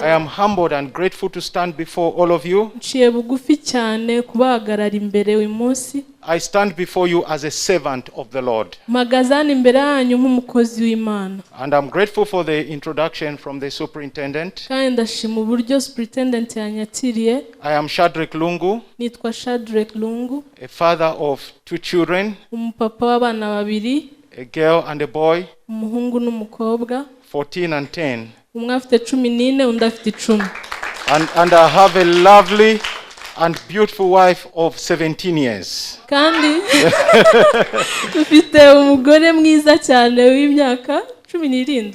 I am humbled and grateful to stand before all of you. Nciye bugufi cyane kubahagarara imbere uyu munsi. I stand before you as a servant of the Lord. Mpagaze hano imbere yanyu nk'umukozi w'Imana. And I'm grateful for the introduction from the superintendent. Kandi ndashima uburyo superintendent yanyakiriye. I am Shadrach Lungu, Nitwa Shadrach Lungu, a father of two children, umupapa w'abana babiri, a girl and a boy, umuhungu n'umukobwa, 14 and 10. Umwe afite 14, undi afite 10. And I have a lovely and beautiful wife of 17 years. Kandi dufite umugore mwiza cyane w'imyaka 17.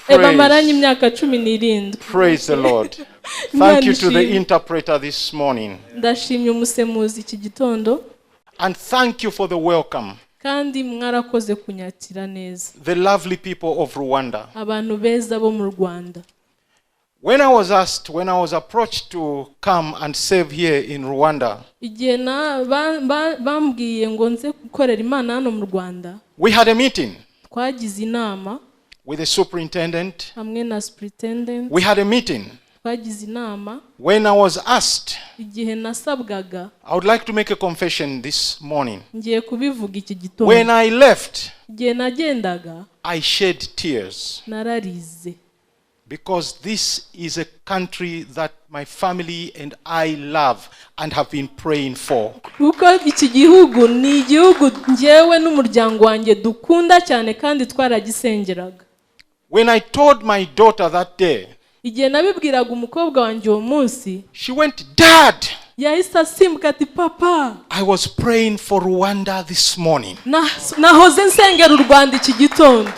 Eh, bamaranye imyaka 17. Praise the Lord. Thank you to the interpreter this morning. Ndashimye umusemuzi iki gitondo. And thank you for the welcome, Kandi mwarakoze kunyakira neza, the lovely people of Rwanda. Abantu beza bo mu Rwanda. When I was asked, when I was approached to come and serve here in Rwanda, Igihe na- ba- ba- bambwiye ngo nze gukorera Imana hano mu Rwanda, we had a meeting twagize inama with the superintendent. hamwe na superintendent. We had a meeting. Twagize inama. When I was asked, Igihe nasabwaga, I would like to make a confession this morning. Ngiye kubivuga iki gitondo. When I left, Igihe nagendaga, I shed tears nararize, because this is a country that my family and I love and have been praying for. Kuko iki gihugu ni igihugu njyewe n'umuryango wanjye dukunda cyane kandi twaragisengeraga. When I told my daughter that day, Igihe nabibwiraga umukobwa wanjye uwo munsi, she went, "Dad, yahise asimbuka ati: "Papa, I was praying for Rwanda this morning." Nahoze nsengera u Rwanda iki gitondo."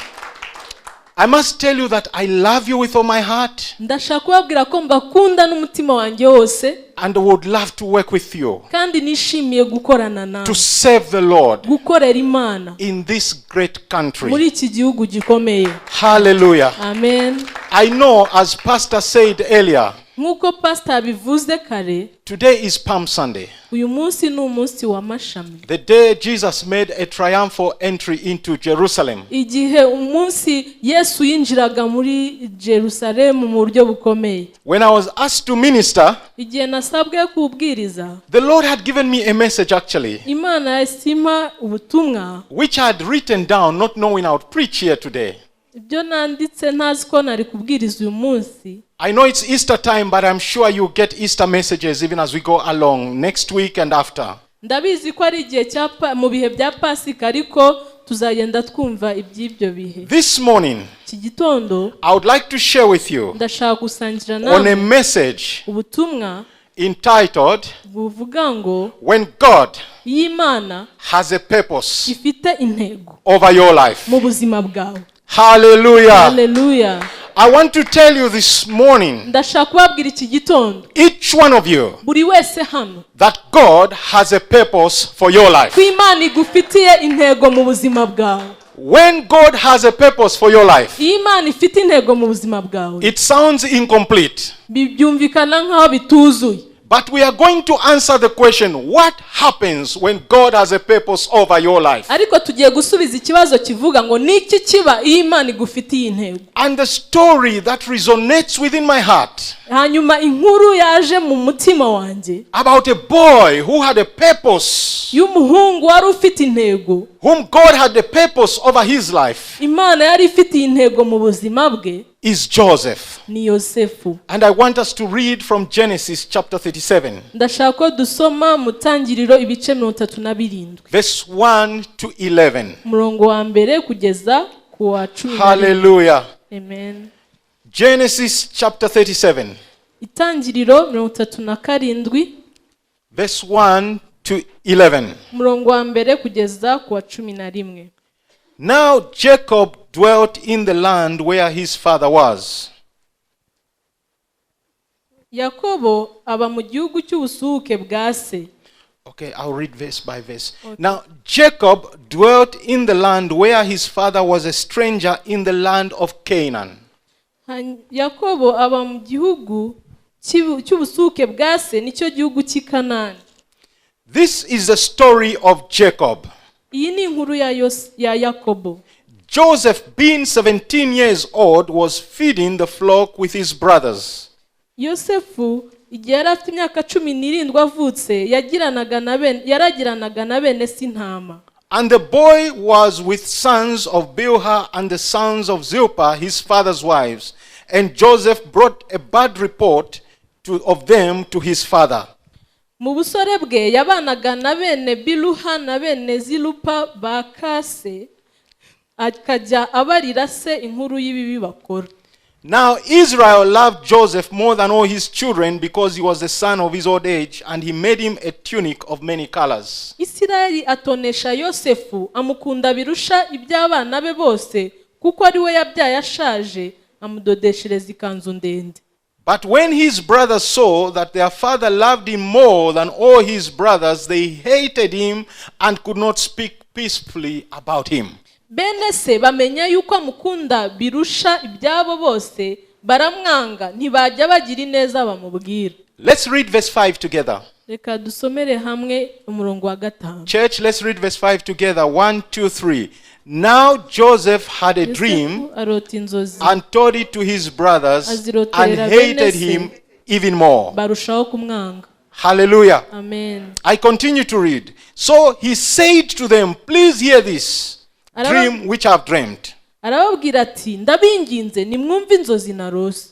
I must tell you that I love you with all my heart Ndashaka kubabwira ko mbakunda n'umutima wanjye wose and would love to work with you kandi nishimiye gukorana nawe to serve the Lord gukorera Imana in this great country. muri iki gihugu gikomeye. Hallelujah. Amen. I know, as Pastor said earlier, Nk'uko pasita yabivuze kare, today is Palm Sunday, uyu munsi ni umunsi w'amashami, the day Jesus made a triumphal entry into Jerusalem. Igihe umunsi Yesu yinjiraga muri Jerusalemu mu buryo bukomeye. When I was asked to minister, Igihe nasabwe kubwiriza, the Lord had given me a message, actually, Imana yahise impa ubutumwa, which I had written down, not knowing I would preach here today. Ibyo nanditse ntazi ko nari kubwiriza uyu munsi. I know it's Easter time, but I'm sure you get Easter messages even as we go along next week and after. Ndabizi ko ari igihe cya pa- mu bihe bya Pasika, ariko tuzagenda twumva iby'ibyo bihe. This morning, Iki gitondo, I would like to share with you ndashaka gusangira on a nawe message ubutumwa entitled buvuga ngo "When God iyo Imana Has a Purpose ifite intego Over Your Life." mu buzima bwawe. Hallelujah. Haleluya. I want to tell you this morning, Ndashaka kubabwira iki gitondo, each one of you, buri wese hano, that God has a purpose for your life. Ko Imana igufitiye intego mu buzima bwawe. When God has a purpose for your life, Iyo Imana ifite intego mu buzima bwawe, it sounds incomplete. Byumvikana nk'aho bituzuye. But we are going to answer the question, what happens when God has a purpose over your life? Ariko tugiye gusubiza ikibazo kivuga ngo niki kiba iyo Imana igufitiye intego? And the story that resonates within my heart Hanyuma inkuru yaje mu mutima wanjye about a boy who had a purpose, y'umuhungu wari ufite intego, whom God had a purpose over his life, Imana yari ifitiye intego mu buzima bwe, is Joseph. Ni Yosefu. And I want us to read from Genesis chapter 37, Ndashaka ko dusoma mu Tangiriro ibice 37, verse 1 to 11. umurongo wa mbere kugeza ku wa 11. Hallelujah. Amen. Genesis chapter 37, Itangiriro 37, verse 1 to 11. umurongo wa mbere kugeza ku wa 11. Now Jacob dwelt in the land where his father was. Yakobo aba mu gihugu cy'ubusuhuke bwa se. Okay, I'll read verse by verse. Now Jacob dwelt in the land where his father was a stranger, in the land of Canaan. Yakobo aba mu gihugu cy'ubusuhuke bwa se, nicyo gihugu cy'i Kanani. This is the story of Jacob. Iyi ni inkuru ya Yakobo. Joseph, being 17 years old, was feeding the flock with his brothers. Yosefu igihe yari afite imyaka 17 avutse yagiranaga na bene yaragiranaga na bene se intama. And the boy was with sons of Bilhah and the sons of Zilpah, his father's wives. And Joseph brought a bad report of them to his father. Mu busore bwe yabanaga na bene Biluha na bene Zilupa ba kase akajya abarira se inkuru y'ibibi bakora. Now Israel loved Joseph more than all his children because he was the son of his old age, and he made him a tunic of many colors. Isirayeli atonesha Yosefu amukunda birusha iby'abana be bose kuko ari we yabyaye ashaje amudodeshereza ikanzu ndende. But when his brothers saw that their father loved him more than all his brothers, they hated him and could not speak peacefully about him. Bene se bamenya yuko amukunda birusha ibyabo bose baramwanga ntibajya bagira ineza bamubwira. Let's read verse 5 together. Reka dusomere hamwe umurongo wa 5. Church, let's read verse 5 together. One, two, three. Now Joseph had a dream Yosefu arota inzozi and told it to his brothers and Azirotorera bene hated se. Him even more. Barushaho kumwanga. Hallelujah. Amen. I continue to read. So he said to them, "Please hear this dream which I've dreamt." Arababwira ati ndabinginze nimwumve inzozi narose.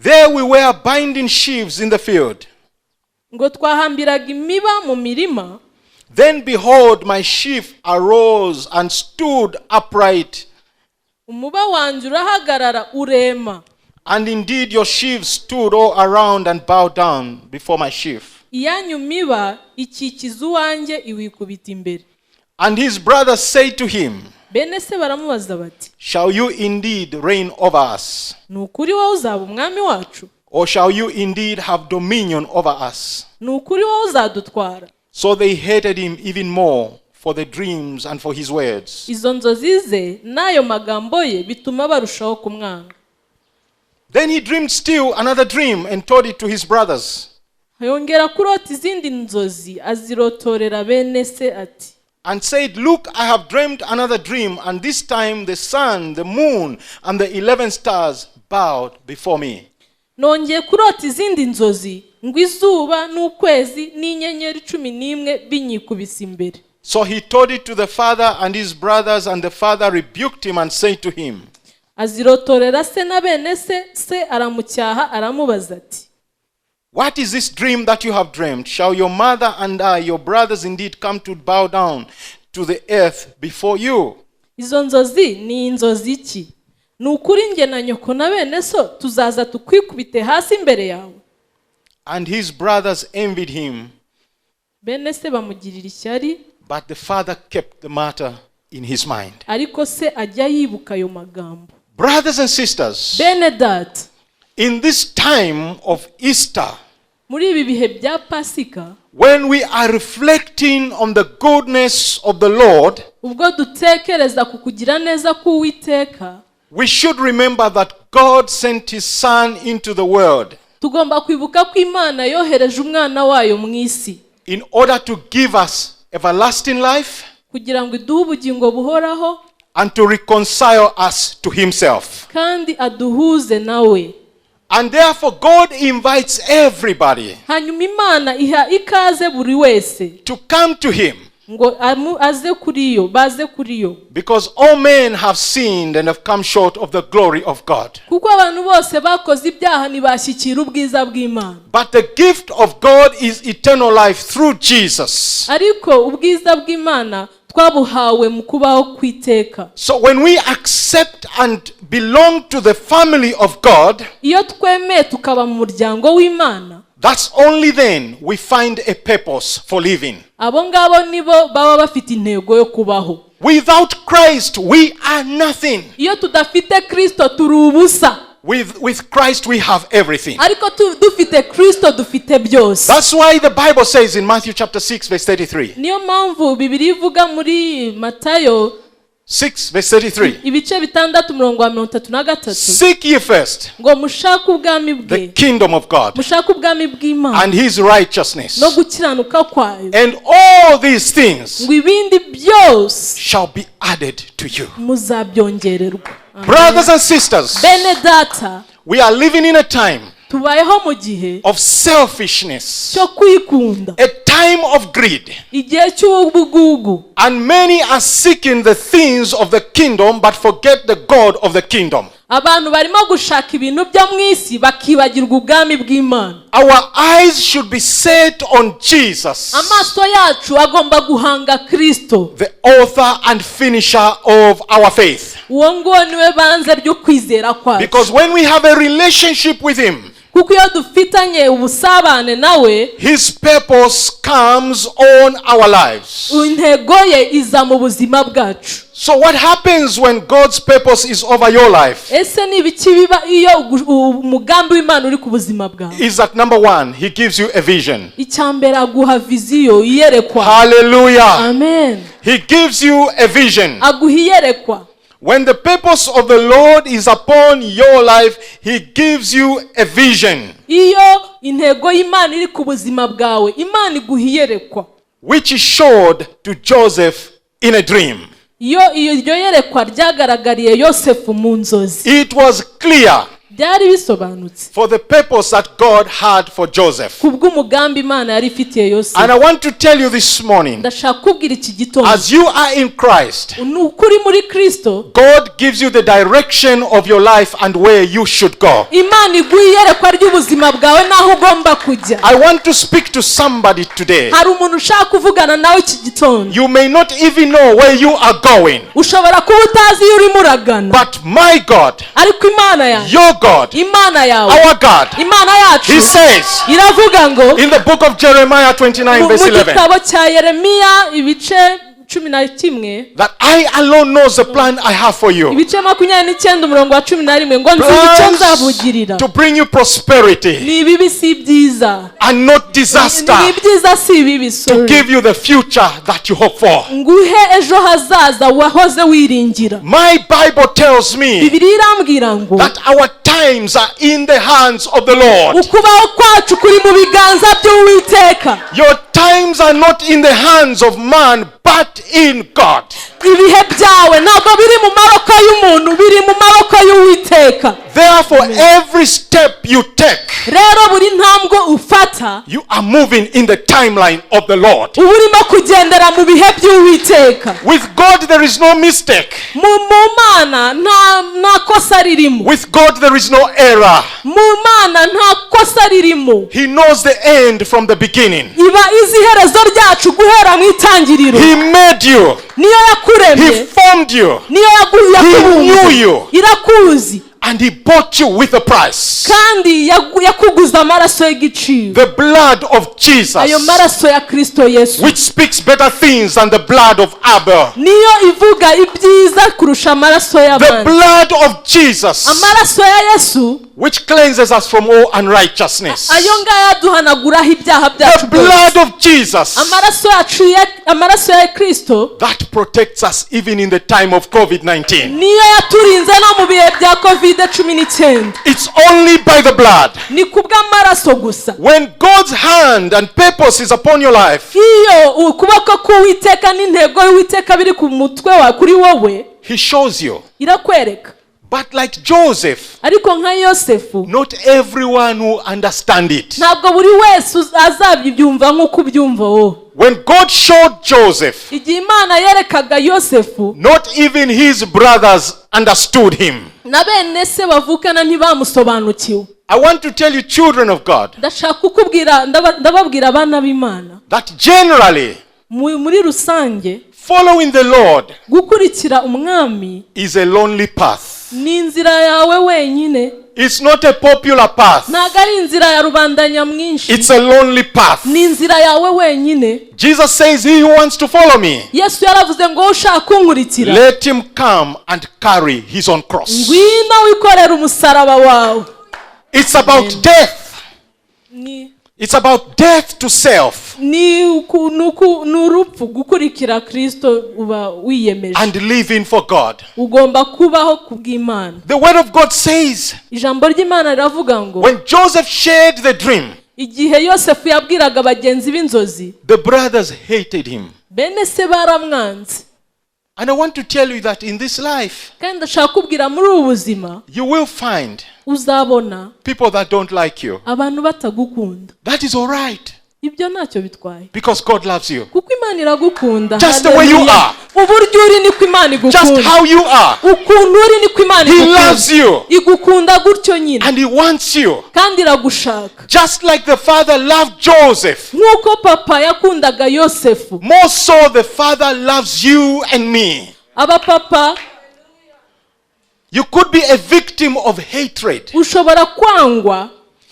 There we were binding sheaves in the field. Ngo twahambiraga imiba mu mirima. Then behold, my sheaf arose and stood upright. Umuba wanjye urahagarara urema. And indeed, your sheaves stood all around and bowed down before my sheaf. Iyanyu miba ikikiza uwanjye iwikubita imbere. And his brothers said to him, Bene se baramubaza bati "Shall you indeed reign over us? Ni ukuri wowe uzaba umwami wacu? Or shall you indeed have dominion over us?" Ni ukuri wowe uzadutwara? So they hated him even more for the dreams and for his words. Izo nzozi ze n'ayo magambo ye bituma barushaho kumwanga. Then he dreamed still another dream and told it to his brothers Yongera kurota izindi nzozi azirotorera bene se ati and said, "Look, I have dreamed another dream, and this time the sun, the moon, and the 11 stars bowed before me." Nongeye kurota izindi nzozi ngo izuba n'ukwezi n'inyenyeri 11 binyikubise imbere. So he told it to the father and his brothers, and the father rebuked him and said to him, Azirotorera se na bene se se aramucyaha aramubaza ati "What is this dream that you have dreamed? Shall your mother and I, your brothers, indeed come to bow down to the earth before you?" Izo nzozi ni inzozi ki ni ukuri njye na nyoko na bene so tuzaza tukwikubite hasi imbere yawe? And his brothers envied him, Bene se bamugirira ishyari but the father kept the matter in his mind. Ariko se ajya yibuka ayo magambo. Brothers and sisters, Bene data in this time of Easter, muri ibi bihe bya Pasika when we are reflecting on the goodness of the Lord, ubwo dutekereza ku kugira neza k'Uwiteka we should remember that God sent his Son into the world tugomba kwibuka ko Imana yohereje umwana wayo mu isi in order to give us everlasting life kugira ngo iduhe ubugingo buhoraho and to reconcile us to himself. Kandi aduhuze nawe. And therefore, God invites everybody Hanyuma Imana iha ikaze buri wese to come to him ngo aze kuri yo baze kuri yo because all men have sinned and have come short of the glory of God. Kuko abantu bose bakoze ibyaha ntibashyikira ubwiza bw'Imana. But the gift of God is eternal life through Jesus. Ariko ubwiza bw'Imana twabuhawe mu kubaho kw'iteka. So when we accept and belong to the family of God, Iyo twemeye tukaba mu muryango w'Imana that's only then we find a purpose for living. Abo ngabo nibo baba bafite intego yo kubaho. Without Christ, we are nothing. Iyo tudafite Kristo turi ubusa. With Christ, we have everything. Ariko dufite Kristo dufite byose. That's why the Bible says in Matthew chapter 6, verse 33. Niyo mpamvu Bibiliya ivuga muri Matayo 6, verse 33. ibice 6 umurongo wa 33 "Seek ye first ngo mushake ubwami bwe the kingdom of God mushake ubwami bw'Imana and his righteousness, no gukiranuka kwayo and all these things ngo ibindi byose shall be added to you." muzabyongererwa. Amen. Brothers and sisters, Bene data we are living in a time Tubayeho mu gihe of selfishness, cyo kwikunda, a time of greed. Igihe cy'ubugugu. And many are seeking the things of the kingdom but forget the God of the kingdom. Abantu barimo gushaka ibintu byo mu isi bakibagirwa ubwami bw'Imana. Our eyes should be set on Jesus, Amaso yacu agomba guhanga Kristo, the author and finisher of our faith. Uwo nguwo niwe banze ry'ukwizera kwacu. Because when we have a relationship with Him, Kuko iyo dufitanye ubusabane nawe, His purpose comes on our lives. Intego ye iza mu buzima bwacu. So, what happens when God's purpose is over your life? Ese ni ibiki biba iyo umugambi w'Imana uri ku buzima bwawe? Is that number one, He gives you a vision. Icya mbere, aguha vision, iyerekwa. Hallelujah. Amen. He gives you a vision. Aguha iyerekwa. When the purpose of the Lord is upon your life, He gives you a vision, Iyo intego y'Imana iri ku buzima bwawe, Imana iguha iyerekwa, which He showed to Joseph in a dream. Iyo iryo yerekwa ryagaragariye Yosefu mu nzozi. It was clear Byari bisobanutse for the purpose that God had for Joseph. ku bw'umugambi Imana yari ifitiye Yosefu. And I want to tell you this morning, Ndashaka kubwira iki gitondo, as you are in Christ, ni ukuri muri Kristo, God gives you the direction of your life and where you should go. Imana iguha iyerekwa ry'ubuzima bwawe n'aho ugomba kujya. I want to speak to somebody today. Hari umuntu ushaka kuvugana nawe iki gitondo. You may not even know where you are going, Ushobora kuba utazi iyo urimo uragana, but my God, ariko Imana yawe, your God, Imana yawe, our God, Imana yacu, He says iravuga ngo in the book of Jeremiah 29, mu verse mu 11, gitabo cya Yeremiya ibice 11, that I alone knows the plan I have for you. ibice 29 umurongo wa 11 ngo nzi icyo nzabugirira. Plans to bring you prosperity Ni ibibi si ibyiza, and not disaster, ni ibyiza si ibibi, to sorry, give you the future that you hope for. nguhe ejo hazaza wahoze wiringira. My Bible tells me Bibiliya irambwira ngo that our times are in the hands of the Lord. Ukubaho kwacu kuri mu biganza by'Uwiteka. Your times are not in the hands of man, but in God. Ibihe byawe ntabwo biri mu maboko y'umuntu, biri mu maboko y'Uwiteka. Therefore, every step you take, Rero buri ntambwe ufata, you are moving in the timeline of the Lord. Uba urimo kugendera mu bihe by'Uwiteka. With God, there is no mistake. Mu Mana nta kosa ririmo. With God, there is no error. Mu Mana nta kosa ririmo. He knows the end from the beginning. Iba izi iherezo ryacu guhera mu itangiriro. He made you, Niyo yakuremye. He formed you, Niyo He knew yakubumbye. you. Irakuzi. And He bought you with a price. Kandi yakuguze amaraso y'igiciro. The blood of Jesus, Ayo maraso ya Kristo Yesu, which speaks better things than the blood of Abel. Niyo ivuga ibyiza kurusha amaraso The y'abandi. blood of Jesus, Amaraso ya Yesu, which cleanses us from all unrighteousness. Ayo ngayo aduhanaguraho ibyaha The byacu byose. blood of Jesus Amaraso yacu amaraso ya Kristo that protects us even in the time of COVID 19. niyo yaturinze no mu bihe bya COVID-19. It's only by the blood. Ni kubw'amaraso gusa. When God's hand and purpose is upon your life, Iyo ukuboko k'Uwiteka n'intego y'Uwiteka biri ku mutwe wawe, kuri wowe, He shows you. irakwereka. But like Joseph, Ariko nka Yosefu, not everyone will understand it. ntabwo buri wese azabyumva nk'uko ubyumva wowe. When God showed Joseph, Igihe Imana yerekaga Yosefu, not even his brothers understood him. Na bene se bavukana ntibamusobanukiwe. I want to tell you, children of God, Ndashaka kukubwira, ndababwira abana b'Imana, that generally, muri rusange, following the Lord gukurikira Umwami is a lonely path. Ni inzira yawe wenyine. It's not a popular path. Ntabwo ari inzira ya rubanda nyamwinshi. It's a lonely path. Ni inzira yawe wenyine. Jesus says, "He who wants to follow me, Yesu yaravuze ngo ushaka kunkurikira, let him come and carry his own cross." ngwino wikorere umusaraba wawe. It's about death. Ni It's about death to self ni urupfu gukurikira Kristo, uba wiyemeje and living for God. Ugomba kubaho ku bw'Imana. The word of God says, Ijambo ry'Imana riravuga ngo when Joseph shared the dream, igihe Yosefu yabwiraga bagenzi b'inzozi, the brothers hated him. Bene se baramwanze. And I want to tell you that in this life, Kandi ndashaka kubwira muri ubu buzima, you will find uzabona people that don't like you. abantu batagukunda. That is all right Ibyo ntacyo bitwaye, because God loves you. kuko Imana iragukunda. Just the way you Hallelujah. are. Uburyo uri niko Imana Just igukunda. how you are. Ukuntu uri niko Imana He igukunda. loves you Igukunda gutyo nyine, and He wants you. kandi iragushaka. Just like the father loved Joseph, Nk'uko papa yakundaga Yosefu, more so the father loves you and me. Abapapa. You could be a victim of hatred. Ushobora kwangwa.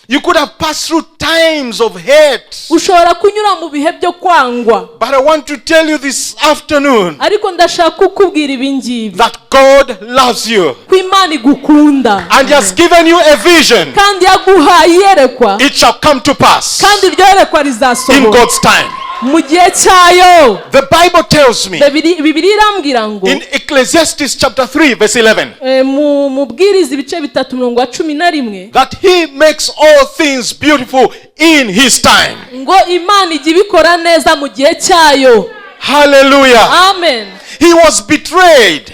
You could have passed through times of hate. Ushobora kunyura mu bihe byo kwangwa. But I want to tell you this afternoon Ariko ndashaka kukubwira ibi ngibi that God loves you ko Imana igukunda and He has given you a vision. kandi yaguhaye iyerekwa. It shall come to pass Kandi iryo yerekwa in rizasohora God's time. mu gihe cyayo. The Bible tells me Bibiliya irambwira ngo in Ecclesiastes chapter 3, verse 11, mu Mubwiriza ibice 3 umurongo wa 11, that He makes all things beautiful in His time. ngo Imana ijya ibikora neza mu gihe cyayo. Hallelujah. Amen. He was betrayed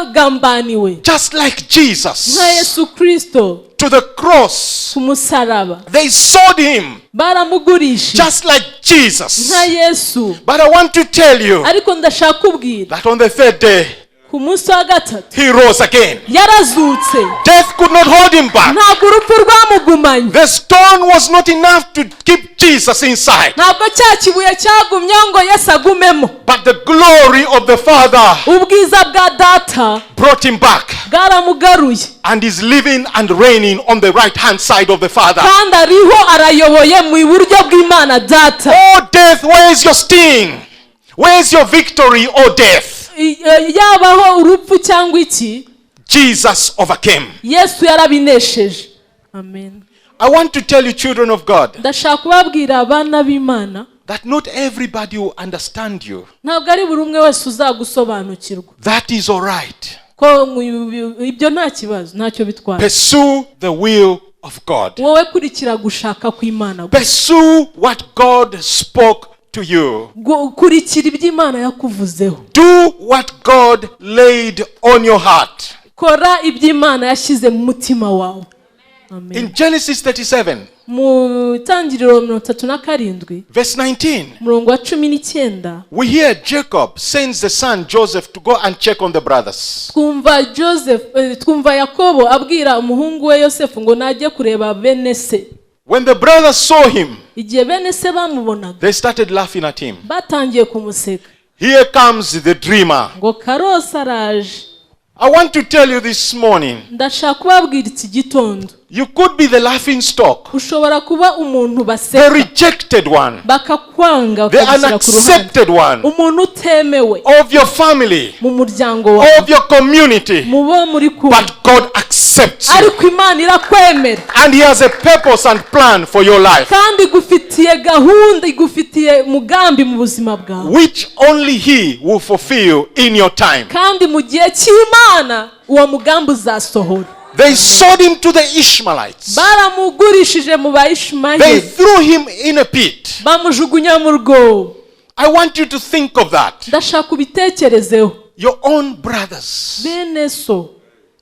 Yaragambaniwe just like Jesus nka Yesu Kirisito to the cross. ku musaraba. They sold him Baramugurishije just like Jesus. nka Yesu. But I want to tell you Ariko ndashaka kubwira that on the third day, ku munsi wa gatatu he rose again. yarazutse. Death could not hold him back. Ntabwo urupfu rwamugumanye. The stone was not enough to keep Jesus inside. Ntabwo cya kibuye cyagumye ngo Yesu agumemo. But the glory of the Father Ubwiza bwa Data brought him back bwaramugaruye and is living and reigning on the right hand side of the Father. kandi ariho arayoboye mu iburyo bw'Imana Data. Oh, death, where is your sting? Where is your victory, oh death? Yabaho urupfu cyangwa iki, Jesus overcame. Yesu yarabinesheje. Amen. I want to tell you, children of God, Ndashaka kubabwira abana b'Imana that not everybody will understand you. ntabwo ari buri umwe wese uzagusobanukirwa. That is all right. Ko ibyo nta kibazo, ntacyo bitwaye. Pursue the will of God. Wowe kurikira gushaka kw'Imana gusa. Pursue what God spoke to you. Kurikira ibyo Imana yakuvuzeho. Do what God laid on your heart. Kora ibyo Imana yashyize mu mutima wawe. Amen. In Genesis 37, Mu itangiriro 37, verse 19, umurongo wa 19, we hear Jacob sends the son Joseph to go and check on the brothers. Twumva Joseph twumva Yakobo abwira umuhungu we Yosefu ngo najye kureba bene se. When the brothers saw him, Igihe bene se bamubonaga, they started laughing at him. batangiye kumuseka. Here comes the dreamer. Ngo karosi araje. I want to tell you this morning, Ndashaka kubabwira iki gitondo, you could be the laughing stock, ushobora kuba umuntu the baseka, rejected one, bakakwanga, the bakagushyira ku ruhande, unaccepted one umuntu utemewe of your family, mu muryango wawe, of your community. mu bo muri kumwe. But God accepts you. Ariko Imana irakwemera. And He has a purpose and plan for your life, Kandi igufitiye gahunda, igufitiye umugambi mu buzima bwawe, which only He will fulfill in your time. kandi mu gihe cy'Imana uwo mugambi uzasohora. They sold him to the Ishmaelites. Baramugurishije mu They Bayishumayeli. threw him in a pit. Bamujugunya mu rwobo. I want you to think of that. Ndashaka ubitekerezeho. Your own brothers, Bene so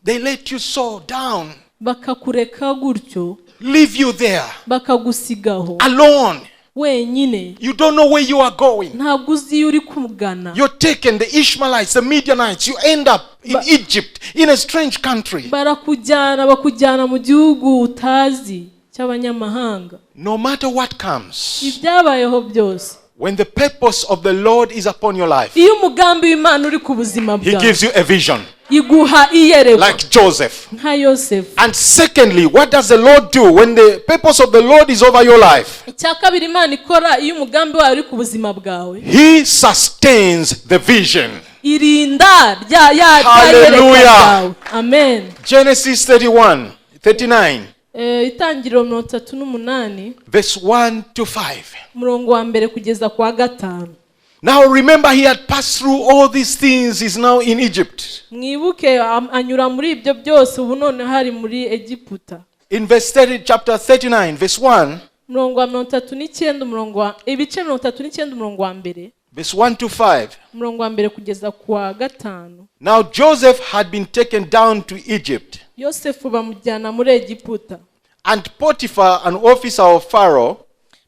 they let you so down, bakakureka gutyo, leave you there bakagusigaho alone. wenyine. You don't know where you are going. Ntabwo uzi iyo uri kugana. You're taken, the Ishmaelites, the Midianites, you end up in Egypt, in a strange country. Barakujyana, bakujyana mu gihugu utazi cy'abanyamahanga. No matter what comes, Ibyabayeho byose, when the purpose of the Lord is upon your life, iyo umugambi w'Imana uri ku buzima He bwawe, gives you a vision, iguha iyerekwa like Joseph. nka Yosefu. And secondly, what does the Lord do when the purpose of the Lord is over your life? Icya kabiri Imana ikora iyo umugambi wayo uri ku buzima bwawe, He sustains the vision. Irinda rya ya rya yerekwa Hallelujah. ryawe. Amen. Genesis 31, 39, Itangiriro 38, verse 1 to 5. umurongo wa mbere kugeza ku wa gatanu. Now remember, he had passed through all these things. He's now in Egypt. Mwibuke anyura muri ibyo byose, ubu none hari muri Egiputa. In verse 30, chapter 39, verse 1, Umurongo wa 39, umurongo wa ibice 39, umurongo wa mbere, Verse 1 to 5. Umurongo wa mbere kugeza ku wa gatanu. Now Joseph had been taken down to Egypt, Yosefu bamujyana muri Egiputa. And Potiphar, an officer of Pharaoh,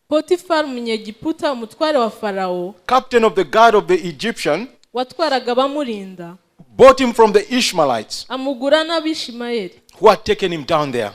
Potifari umunyegiputa umutware wa Farawo, captain of the guard of the Egyptian, watwaraga abamurinda, bought him from the Ishmaelites amugura n'Abishimayeli who had taken him down there.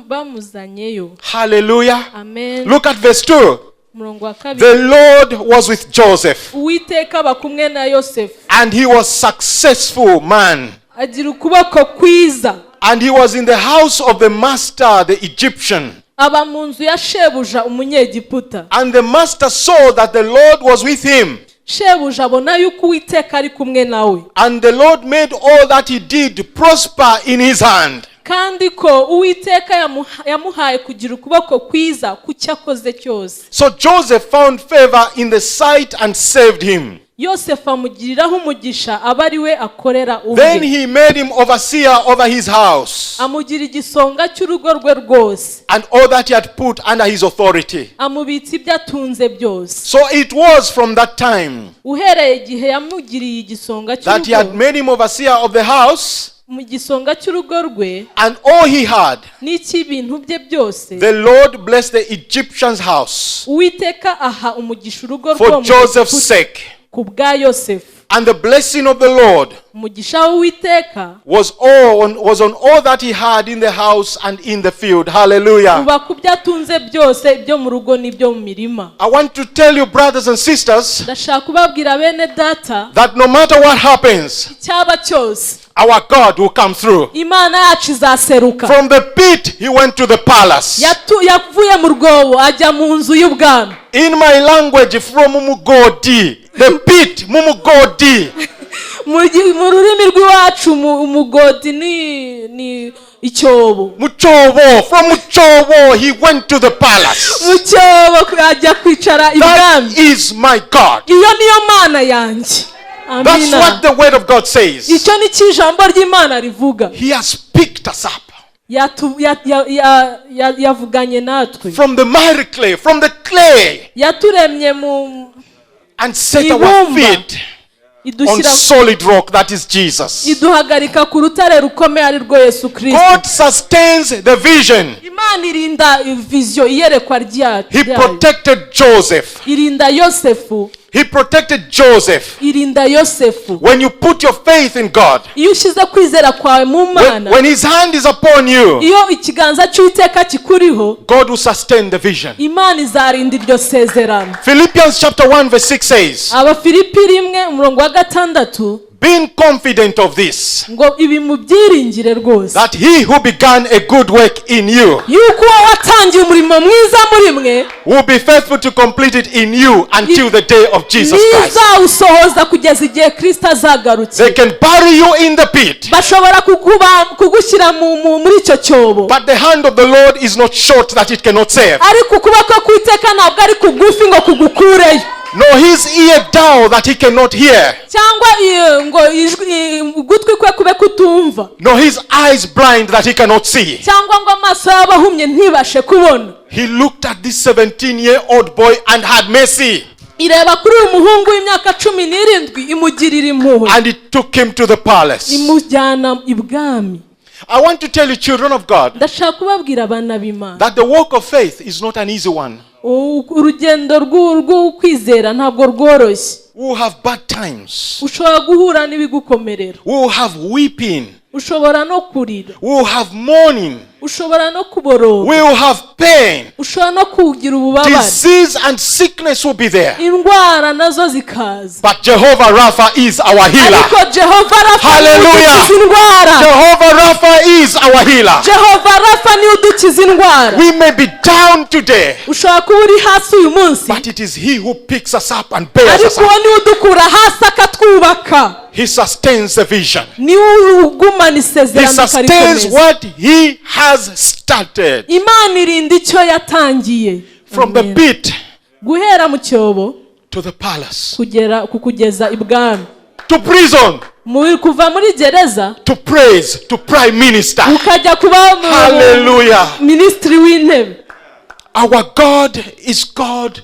Bamuzanyeyo. Hallelujah. Amen. Look at verse 2. Umurongo wa kabiri. The Lord was with Joseph, Uwiteka aba kumwe na Yosefu, and he was successful man. Agira ukuboko kwiza. And he was in the house of the master, the Egyptian. Aba mu nzu ya shebuja umunyegiputa. And the master saw that the Lord was with him. Shebuja abona yuko Uwiteka ari kumwe nawe. And the Lord made all that he did prosper in his hand. Kandi ko Uwiteka yamuhaye kugira ukuboko kwiza ku cyo akoze cyose. So Joseph found favor in the sight and served him. Yosefu amugiriraho umugisha aba ari we akorera Then ubwe. He made him overseer over his house Amugira igisonga cy'urugo rwe rwose, and all that he had put under his authority. Amubitsa ibyo atunze byose. So it was from that time Uhereye igihe yamugiriye igisonga that he had cy'urugo made him overseer of the house mu gisonga cy'urugo rwe and all he had. N'icy'ibintu bye byose. The Lord blessed the Egyptian's house Uwiteka aha umugisha urugo for rw'uwo Joseph's Munyegiputa sake. ku bwa Yosefu. And the blessing of the Lord Umugisha w'Uwiteka was on all that he had in the house and in the field. Hallelujah. uba ku byo atunze byose ibyo mu rugo n'ibyo mu mirima. I want to tell you, brothers and sisters, Ndashaka kubabwira bene data, that no matter what happens, icyaba cyose, our God will come through. Imana yacu izaseruka. From the pit, he went to the palace. Yavuye mu rwobo ajya mu nzu y'ubwami. In my language, from Mumugodi, the pit, Mumugodi. Mu rurimi rw'iwacu umugodi ni icyobo. Muchowo, from Muchowo, he went to the palace. Mu cyobo ajya kwicara ibwami. That is my God. Iyo niyo Mana yanjye. That's Amina. what the word of God says. Icyo ni cyo ijambo ry'Imana rivuga. He has picked us up Yavuganye natwe from the miry clay, from the clay, yaturemye mu and set our ibumba, feet on idushyira solid rock, that is Jesus. Iduhagarika ku rutare rukomeye ari rwo Yesu Kirisito. God sustains the vision. Imana irinda vision iyerekwa He ryayo. Protected Joseph. Irinda Yosefu. He protected Joseph. Irinda Yosefu. When you put your faith in God, Iyo ushyize kwizera kwawe mu Mana, when His hand is upon you, iyo ikiganza cy'Uwiteka kikuriho, God will sustain the vision. Imana izarinda iryo sezerano. Philippians chapter 1, verse 6 says, Abafilipi rimwe umurongo wa gatandatu, "Being confident of this, ngo ibi mubyiringire rwose, that he who began a good work in you yuko uwo watangiye umurimo mwiza muri mwe will be faithful to complete it in you until the day of Jesus Christ." nizawusohoza kugeza igihe Kristo azagarukira. They can bury you in the pit, Bashobora kugushyira muri icyo cyobo, but the hand of the Lord is not short that it cannot save, ariko ukuboko kw'Iteka ntabwo ari kugufi ngo kugukureyo, nor his ear dull that he cannot hear, cyangwa ngo ugutwi kwe kube kutumva, nor his eyes blind that he cannot see. Cyangwa ngo amaso y'aba ahumye ntibashe kubona. He looked at this 17-year-old boy and had mercy, Ireba kuri uyu muhungu w'imyaka 17 imugirira impuhwe, and it took him to the palace. Imujyana ibwami. I want to tell you, children of God, Ndashaka kubabwira abana b'Imana, that the walk of faith is not an easy one. Urugendo rw'ukwizera ntabwo rworoshye. We will have bad times. Ushobora guhura n'ibigukomerera. We will have weeping. Ushobora no kurira. We will have mourning. Ushobora no kuboroga. We will have pain. Ushobora no kugira ububabare. Disease and sickness will be there. Indwara nazo zikaza. But Jehovah Rapha is our healer. Ariko Jehova Rafa niwe Hallelujah. udukiza indwara. Jehovah Rapha is our healer. Jehova Rafa niwe udukiza indwara. We may be down today, Ushobora kuba uri hasi uyu munsi, but it is He who picks us up and bears us ariko uwo up. niwe udukura hasi akatwubaka. He sustains the vision. Niwe ugumana He isezerano sustains akarikomeza. what He has started. Imana irinda icyo yatangiye. From the Amen. Pit Guhera mu cyobo to the palace, kugera kukugeza ibwami, to prison, kuva muri gereza to praise, to prime minister. Ukajya kuba Hallelujah. minisitiri w'intebe. Our God is God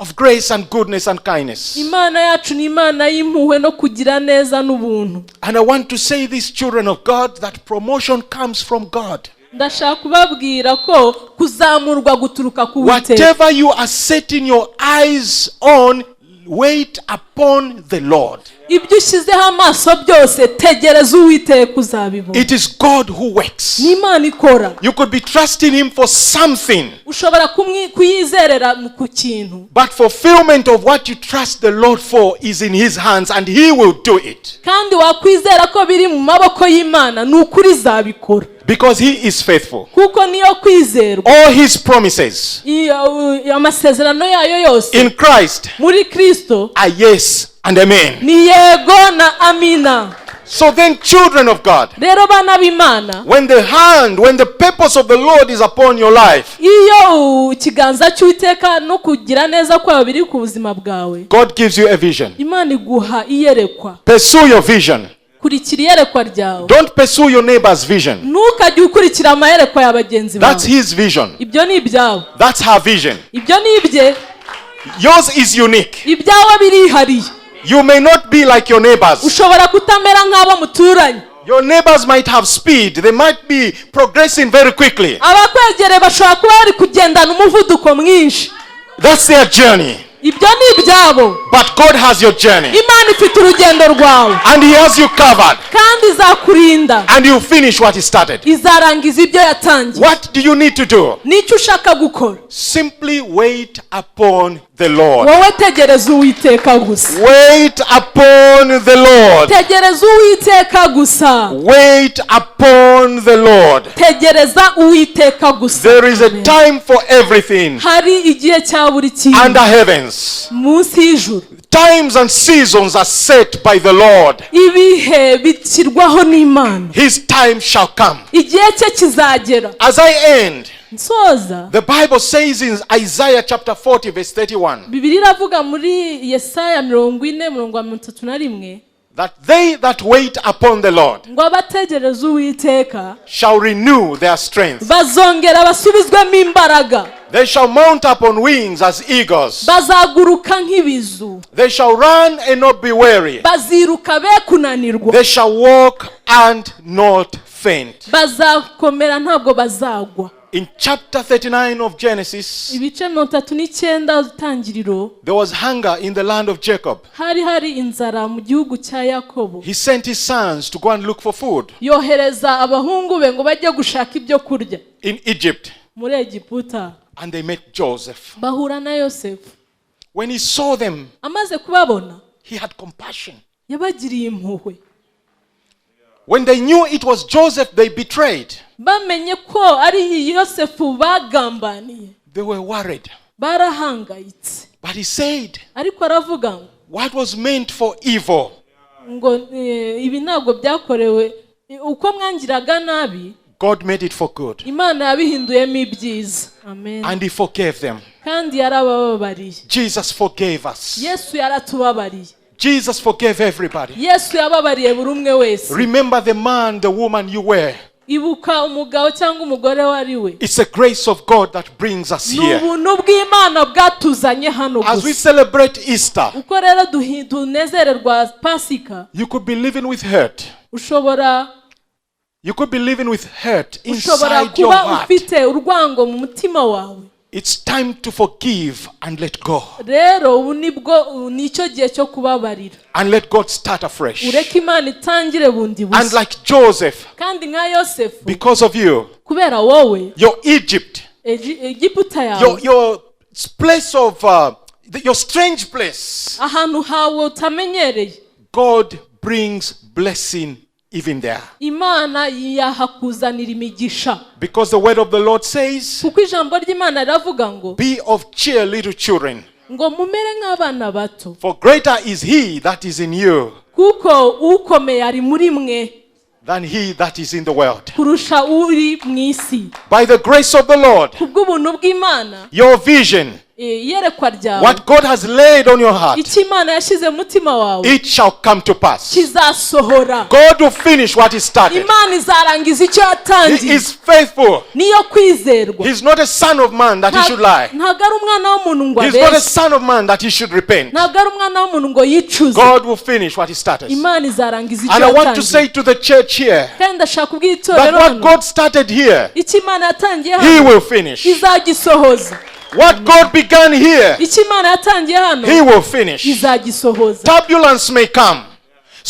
of grace and goodness and kindness. Imana yacu ni Imana y'impuhwe no kugira neza n'ubuntu. And I want to say this, children of God, that promotion comes from God. Ndashaka kubabwira ko kuzamurwa guturuka ku Witeka. Whatever you are setting your eyes on, wait upon the Lord. Ibyo ushyizeho amaso byose, tegereza Uwiteka, uzabibona. It is God who works. Ni Imana ikora. You could be trusting Him for something, Ushobora kuyizerera ku kintu, but fulfillment of what you trust the Lord for is in His hands and He will do it kandi wakwizera ko biri mu maboko y'Imana, ni ukuri izabikora, because He is faithful. Kuko niyo kwizerwa. All His promises Amasezerano yayo yose in Christ muri Kristo are yes and amen. ni yego na amina. So then, children of God, Rero bana b'Imana, when the hand, when the purpose of the Lord is upon your life, iyo ikiganza cy'Uwiteka no kugira neza kwawe biri ku buzima bwawe, God gives you a vision. Imana iguha iyerekwa. Pursue your vision. Kurikira iyerekwa ryawe. Don't pursue your neighbor's vision. Ntukajye ukurikira amayerekwa ya bagenzi That's bawe. his vision. Ibyo ni ibyawe. That's her vision. Ibyo ni ibye. Yours is unique. Ibyawe birihariye. You may not be like your neighbors. Ushobora kutamera nk'abo muturanye. Your neighbors might have speed. They might be progressing very quickly. Abakwegereye bashobora kuba bari kugendana umuvuduko mwinshi. That's their journey. Ibyo ni ibyabo. But God has your journey. Imana ifite urugendo rwawe. And He has you covered. Kandi izakurinda. And you finish what He started. Izarangiza ibyo yatangiye. What do you need to do? Nicyo ushaka gukora? Simply wait upon the Lord. Wowe tegereza Uwiteka gusa. Wait upon the Lord. Tegereza Uwiteka gusa. Wait upon the Lord. Tegereza Uwiteka gusa. There is a time for everything Hari igihe cya buri kintu under heavens. munsi y'ijuru. Times and seasons are set by the Lord. Ibihe bishyirwaho n'Imana. His time shall come. Igihe cye kizagera. As I end, Nsoza, the Bible says in Isaiah chapter 40, verse 31, Bibiliya iravuga muri Yesaya 40 murongo wa 31, that they that wait upon the Lord ngo abategereza Uwiteka shall renew their strength. bazongera basubizwemo imbaraga. They shall mount up on wings as eagles. Bazaguruka nk'ibizu. They shall run and not be weary. Baziruka be kunanirwa. They shall walk and not faint. Bazakomera, ntabwo bazagwa. In chapter 39 of Genesis, Ibice 39 itangiriro, there was hunger in the land of Jacob. hari inzara mu gihugu cya Yakobo. He sent his sons to go and look for food Yohereza abahungu be ngo bajye gushaka ibyo kurya in Egypt. muri Egiputa. And they met Joseph. Bahura na Yosefu. When he saw them, Amaze kubabona, he had compassion. yabagiriye impuhwe. When they knew it was Joseph they betrayed, Bamenye ko ari Yosefu bagambaniye, they were worried. barahangayitse. But he said, Ariko aravuga ngo, "What was meant for evil, ngo ibi ntabwo byakorewe uko mwangiraga nabi, God made it for good." Imana yabihinduyemo ibyiza. Amen. And he forgave them. Kandi yarabababariye. Jesus forgave us. Yesu yaratubabariye. Jesus forgave everybody. Yesu yababariye buri umwe wese. Remember the man, the woman you were. Ibuka umugabo cyangwa umugore wari we. It's the grace of God that brings us Ni here. ubuntu bw'Imana bwatuzanye hano As we gusa. celebrate Easter, Uko rero tunezererwa Pasika, you could be living with hurt. ushobora You could be living with hurt ushobora inside your kuba heart. ufite urwango mu mutima wawe. It's time to forgive and let go. Rero ubu nibwo ubu nicyo gihe cyo kubabarira, And let God start afresh. ureke Imana itangire bundi And bushya. like Joseph, Kandi nka Yosefu, because of you, kubera wowe, your Egypt, Egiputa yawe, your place of, your strange place, ahantu hawe utamenyereye, God brings blessing even there. Imana yahakuzanira imigisha. Because the word of the Lord says, Kuko ijambo ry'Imana riravuga ngo, "Be of cheer, little children, ngo mumere nk'abana bato, for greater is he that is in you kuko ukomeye ari muri mwe than he that is in the world." kurusha uri mu isi. By the grace of the Lord, Kubw'ubuntu bw'Imana, your vision Iyerekwa ryawe, what God has laid on your heart, icyo Imana yashyize mu mutima wawe, it shall come to pass. Kizasohora. God will finish what He started. Imana izarangiza icyo He yatangiye. is faithful. Niyo kwizerwa. He's not a son of man that he should lie. Ntabwo ari umwana w'umuntu ngo He's not a abeshye. son of man that he should repent. Ntabwo ari umwana w'umuntu ngo yicuze. God will finish what he started. Imana izarangiza icyo And I want to yatangiye. say to the church here Kandi ndashaka kubwira that itorero what hano, God started here, icyo Imana yatangiye he hano will finish. izagisohoza. What God began here, Icyo Imana yatangiye hano he will finish. izagisohoza. Turbulence may come,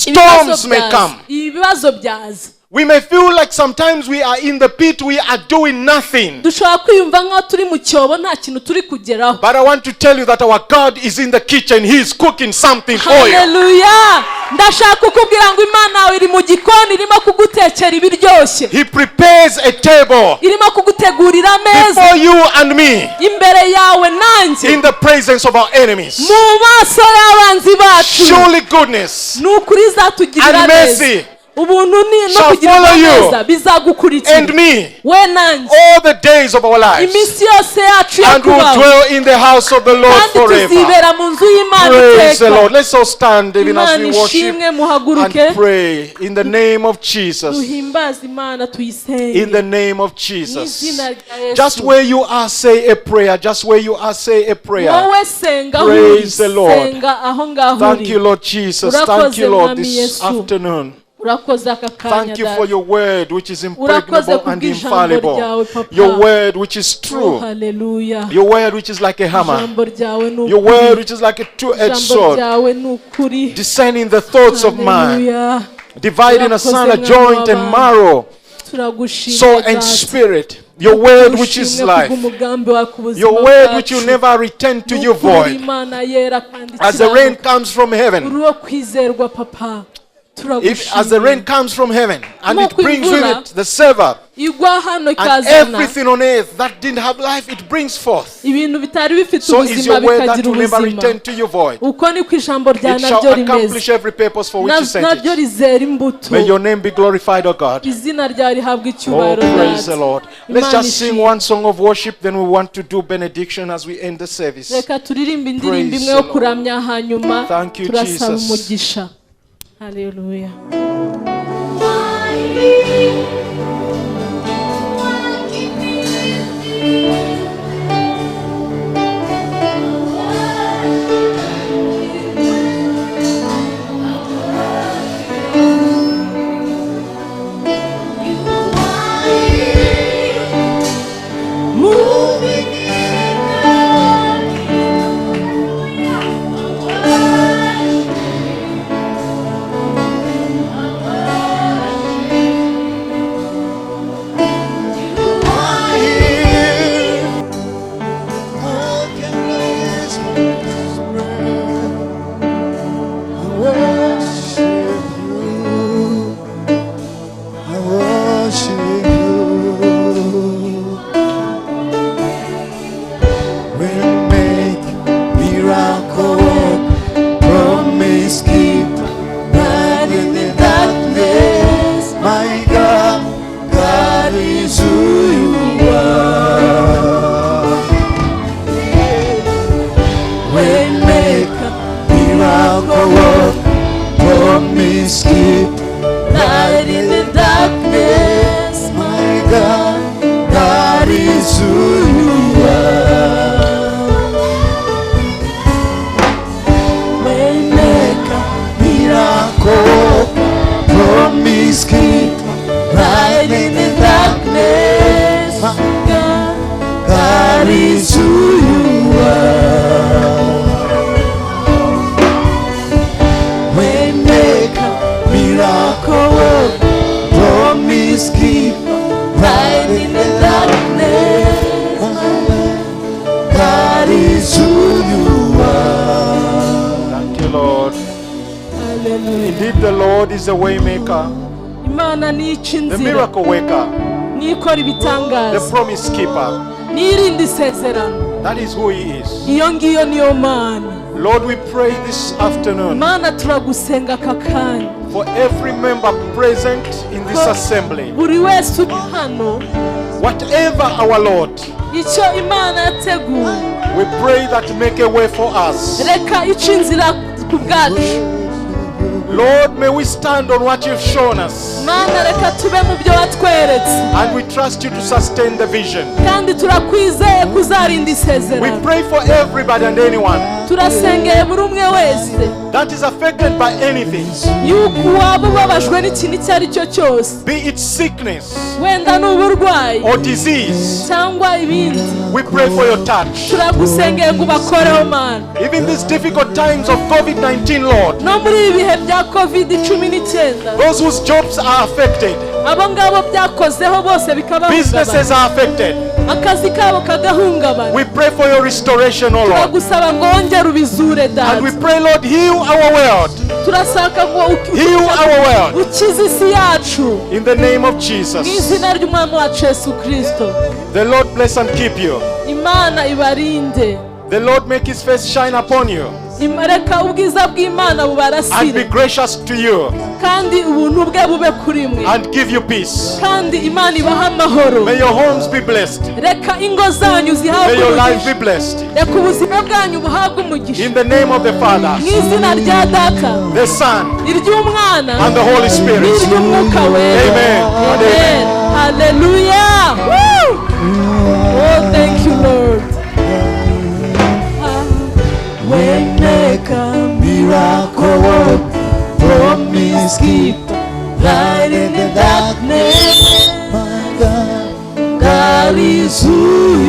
Ibibazo storms may byaza. come. Ibibazo byaza. We may feel like sometimes we are in the pit, we are doing nothing. Dushobora kwiyumva nk'aho turi mu cyobo, nta kintu turi kugeraho. But I want to tell you that our God is in the kitchen. He is cooking something for you. Haleluya! Ndashaka kukubwira ngo Imana yawe iri mu gikoni, irimo kugutekera ibiryoshye. He prepares a table Irimo kugutegurira ameza before you and me imbere yawe nanjye in the presence of our enemies. mu maso y'abanzi bacu. Surely goodness Ni ukuri izatugirira and neza. mercy Ubuntu ni no shall kugira follow you neza bizagukurikira and me we nanjye all the days of our lives, iminsi yose yacu yo and will kubaho, dwell in the house of the Lord kandi forever. tuzibera mu nzu y'Imana Praise the iteka. Lord. Let's all stand even as Imana we worship ishimwe. Muhaguruke and pray in the name of Jesus. duhimbaze Imana, tuyisenge In the name of mu Jesus. izina rya Yesu. Just where you are, say a prayer. Just where you are, say a prayer. Wowe senga aho Praise uri. the Lord. Senga aho ngaho Thank uri. you, Lord Jesus. Thank Urakoze, you, Lord, Mwami this Yesu. afternoon. Urakoze aka kanya, Thank you for Data. your word, which is Urakoze impregnable and kubw'ijambo infallible. ryawe, Papa. Your word, which is Oh, true. haleluya! Your word, which is like a hammer. Ijambo ryawe ni Your word, ukuri. which is like a two edged Ijambo sword, ryawe ni ukuri. discerning the thoughts of man, Haleluya! dividing Urakoze, asunder Mwami joint and w'abantu. marrow, Turagushimye, soul and Data. spirit. Your word, which is Tugushimye life. kubw'umugambi wawe ku buzima Your word, which bwacu. will never return to Ni you ukuri, void. Imana yera kandi As the rain ikiranuka. comes from heaven, Uri uwo kwizerwa, Papa. if, as the rain Turagushimye. comes from heaven and it Nk'uko brings with imvura it the silver igwa hano and ikazana everything on earth that didn't have life, it brings forth. ibintu bitari bifite So is ubuzima your word that bikagira will never ubuzima, return to you void. uko niko ijambo rya It shall naryo rimeze. accomplish every purpose for which you sent Naryo it. rizera imbuto. May your name be glorified, O God. Izina ryawe rihabwa Oh, icyubahiro, praise the Data. Lord. Let's Imana just sing ishimwe. one song of worship, then we want to do benediction as we end the service. Reka turirimbe indirimbo Praise imwe the yo Lord. kuramya, hanyuma Thank you, turasaba Jesus. umugisha. Haleluya! I worship you. We make miracle work, promise keep, light in the darkness. My God, God is who you are. We make miracle work, promise keep, light in the darkness. My God, God is who you are. Waymaker, miracle, promise keep, light in the darkness. My God, God is who you are. Waymaker, miracle work, promise keep, light in the darkness. God is who you are. Thank you, Lord. Haleluya! Indeed, the Lord is the waymaker, Imana niyo ica the inzira, miracle worker, niyo ikora the ibitangaza, promise keeper. niyo irinda isezerano. That is who He is. Iyo ngiyo niyo Mana. Lord, we pray this afternoon Mana, turagusenga aka kanya for every member present in this assembly. buri wese uri hano. Whatever our Lord Icyo Imana yateguye We pray that you make a way for us. Reka ice inzira ku bwacu. Lord, may we stand on what you've shown us. Mana, reka tube mu byo watweretse. And we trust you to sustain the vision. Kandi turakwizeye kuzarinda We isezerano. pray for everybody and anyone Turasengeye buri umwe wese that is affected by anything, yuko waba ubabajwe n'ikintu icyo ari cyo cyose, be it sickness wenda ni uburwayi or disease. Cyangwa ibindi. We pray for your touch. Turagusengeye ngo ubakoreho, Mana. Even these difficult times of COVID 19, Lord, No muri ibi bihe bya COVID-19, those whose jobs are affected, abo ngabo byakozeho bose bikabahungabana, businesses are affected, akazi kabo kagahungabana, we pray for your restoration, O Lord. Turagusaba ngo wongere ubizure. And we Data, pray, Lord, heal our world. turasaka ngo Heal our world. Ukize isi yacu. In the name of Mu Jesus. izina ry'Umwami wacu Yesu Kirisito. The Lord bless and keep you. Imana ibarinde. The Lord make his face shine upon you Reka ubwiza bw'Imana and be bubarasire gracious to you kandi ubuntu bwe bube kuri mwe and give you peace. kandi Imana ibahe amahoro. May your homes be blessed. Reka ingo zanyu zihabwe May your life umugisha. be blessed. Reka ubuzima bwanyu buhabwe umugisha. In the name of the Father, Mu izina rya Data, the Son, iry'Umwana and the Holy Spirit. n'iry'Umwuka Wera. Amen and Amen. Hallelujah. Woo! Oh, thank you, Lord. Waymaker, miracle worker, promise keeper, light in the darkness. My God, God is who